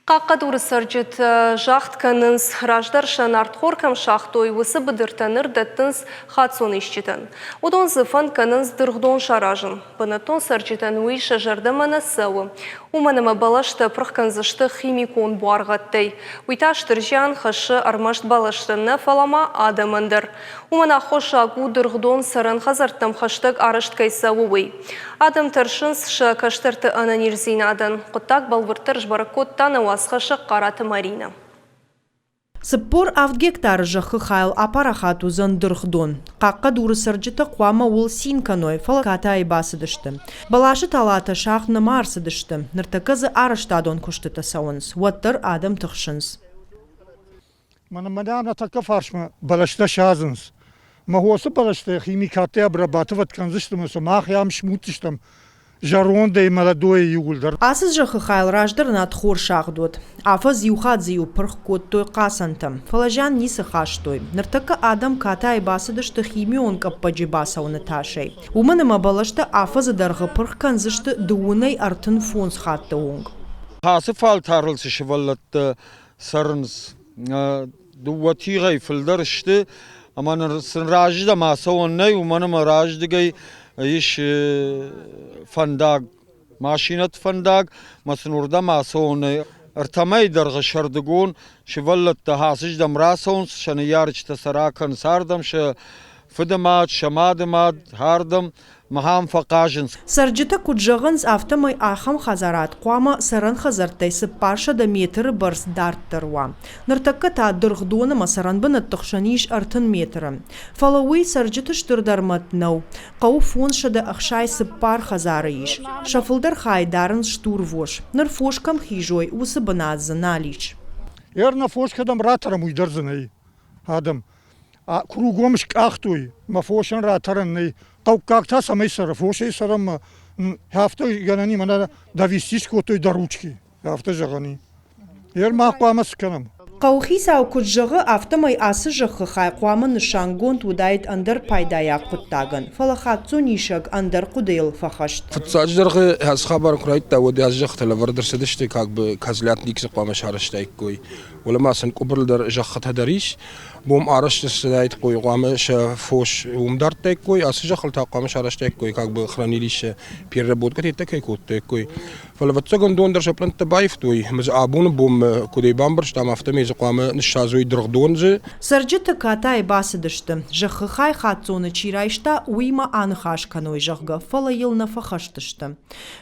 Хъахъхъӕдуры цӕрджытӕ загъд кӕнынц, раздӕр сӕ нартхор кӕм сагътой, уыцы быдыртӕ ныр дӕттынц хаццон исчитӕн. Уыдон дзы фӕнд кӕнынц дыргъдон саразын. Бынӕттон цӕрджытӕн уый сӕ зӕрдӕмӕ нӕ цӕуы. Уымӕн ӕмӕ бӕлӕстӕ пырх кӕндзысты химикон буаргъӕдтӕй. Уый та стыр зиан хӕссы ӕрмӕст бӕлӕстӕн нӕ, фӕлӕ ма адӕмӕн дӕр. Уымӕн аххосаг у, дыргъдон цӕрӕн хӕдзӕрттӕм хӕстӕг арӕзт кӕй цӕуы, уый. Адӕм тӕрсынц сӕ кӕстӕрты ӕнӕниздзинадӕн. Хъуыддаг бӕлвырддӕр сбӕрӕг кодта нӕ уацхӕссӕг Хъараты Маринӕ. 47 гектары зӕххы хайыл апарахат уыдзӕн дыргъдон. Хъахъхъӕдуры цӕрджытӕ хъуамӕ уыл цин кӕной, фӕлӕ катайы бацыдысты. Бӕласы талатӕ сагъд нӕма ӕрцыдысты. Ныртӕккӕ дзы арӕзтадон куыстытӕ цӕуынц, уӕддӕр адӕм тыхсынц. Мӕнӕ нӕ тӕккӕ фарсмӕ бӕлӕстӕ садзынц. Мӕ уыцы бӕлӕстӕ химикаттӕ обрабатывать кӕндзысты ӕмӕ сӕ мах ам смуддзыстӕм зӕрондӕй молодойӕ иууылдӕр. Ацы зӕххы хайыл раздӕр нартхор сагъд уыд. Афӕдз иу хатт дзы-иу пырх кодтой хъацӕнтӕ, фӕлӕ зиан ницы хастой. Ныртӕккӕ адӕм катайы бацыдысты химион къӕппӕджы бацӕуыны тасӕй. Уымӕн ӕмӕ бӕлӕстӕ афӕдзы дӕргъы пырх кӕндзысты дыууынӕй 35 хатты онг. Ацы фӕлтӕрыл цы сывӕллӕттӕ цӕрынц, дыууӕ тигъӕй фылдӕр сты, ӕмӕ ныр сын раздӕм ацӕуӕн нӕй, уымӕн ӕмӕ раздыгӕй ис фӕндаг, машинӕты фӕндаг, ӕмӕ сын уырдӕм ацӕуӕн нӕй. Ӕртӕ мӕйы дӕргъы сӕрдыгон сывӕллӕттӕ ацыздӕм рацӕуынц, сӕ ныййарджытӕ сӕ ракӕнынц ардӕм, сӕ фыды мад, сӕ мады мад ардӕм, Махӕн фӕхъазынц. Цӕрджытӕ куыд зӕгъынц, афтӕмӕй ахӕм хӕдзарад хъуамӕ цӕрӕн хӕдзӕрттӕй 400 метры бӕрц дарддӕр уа. Ныртӕккӕ та дыргъдон ӕмӕ цӕрӕнбынӕтты хсӕн ис 30 метры. Фӕлӕ уый цӕрджыты стырдӕр мӕт нӕу. Хъӕуы 564 хӕдзары ис. Сӕ фылдӕр хай дарынц стурвос. Ныр фос кӕм хизой, уыцы бынат дзы нал ис. Ӕрнӕ фос кӕдӕм ратӕрӕм, уый дӕр дзы нӕй. Адӕм кругом скъахтой, мӕ фосӕн ратӕрӕн нӕй. Хъӕуккаг та цӕмӕй цӕры, фосӕй цӕрӕм ма афтӕ гӕнӕн и, мӕнӕ довести скодтой до ручки, афтӕ зӕгъӕн и. Ер мах хъуамӕ цы кӕнӕм? Хъӕуыхицау куыд зӕгъы, афтӕмӕй ацы зӕххы хай хъуамӕ нысангонд уыдаид ӕндӕр пайдайаг хъуыддагӕн, фӕлӕ хаццонисӕг ӕндӕр хъуыдыйыл фӕхӕст. Фыццаджыдӕр ацы хабар куы райдыдта, уӕд ацы зӕххытӕ лӕвӕрд ӕрцыдысты, как бы козлятник дзы хъуамӕ сарӕзтаиккой. Уӕлӕ ма сын къуыбырыл дӕр зӕххытӕ дӕр ис. Бом арӕзт ӕрцыдаид хъуамӕ сӕ фос уым дардтаиккой, ацы зӕххыл та хъуамӕ сарӕзтаиккой как бы хранилище, переработкӕ теттӕ кӕй кодтаиккой. Фӕлӕ ӕвӕццӕгӕн дон дӕр сӕ пълӕнттӕ баивтой, ӕмӕ дзы абоны бонмӕ куыдӕй бамбӕрстам, афтӕмӕй дзы хъуамӕ ныссадзой дыргъдон дзы. Цӕрджыты катайы бацыдысты, зӕххы хай хаццоны чи райста, уыимӕ аныхас кӕной, зӕгъгӕ, фӕлӕ йыл нӕ фӕхӕст сты.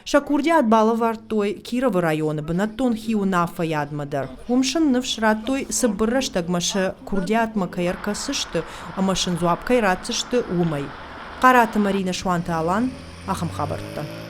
Сӕ курдиат балӕвӕрдтой Кировы районы бынӕттон хиуынаффӕйадмӕ дӕр. Уым сын ныфс радтой, цыбыр рӕстӕгмӕ сӕ курдиатмӕ кӕй ӕркӕсдзысты ӕмӕ сын дзуапп кӕй ратдзысты, уымӕй. Хъараты Маринӕ, Суанты Алан, ахӕм хабӕрттӕ.